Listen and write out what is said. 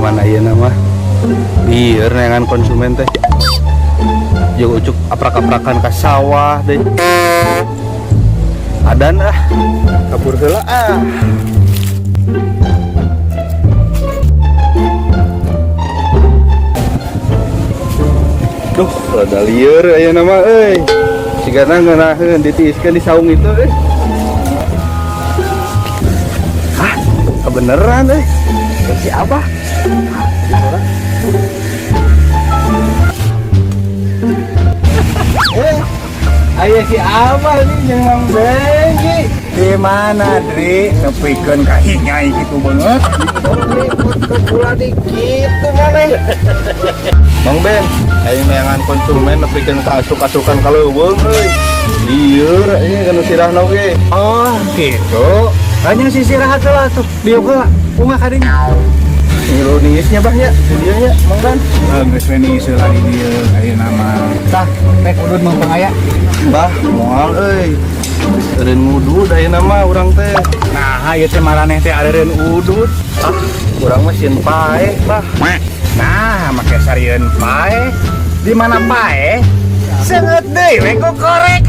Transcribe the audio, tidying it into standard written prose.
Zaman ayeuna mah lieur neangan konsumen teh. Jeung ucuk aprak-aprakan ka sawah deh. Adan ah, kabur heula ah. Duh, rada lieur ayeuna mah euy. Sigana ngeunaheun ditiiskeun di saung itu euy. Hah, kebeneran euy. Si Abah. Eh, aya si Abah nih jeung Mang Bengki. Di mana, Dri? Nepikeun ka hinyai kitu beungeut. Ulah di kitu maneh. Mang Ben, aing neangan konsumen nepikeun ka asuk-asukan ka leuweung euy. Lieur ieu kana sirahna oge. Oh, gitu. Hanya sisirahat heula tuh. Diuk heula. Unggah ka dinya. Ngilu niisnya bah nya, di dieu nya Mang Ben. Geus we niis heula di dieu ayeuna mah. Tah, rek udud meumpeng aya. Bah, moal euy. Eureun ngudud ayeuna mah urang teh. Nah, ieu teh maraneh teh areureun udud. Ah, urang mah sieun paeh, bah. Nah, make sarieun paeh. Di mana paeh? Seungeut deui we ku korek.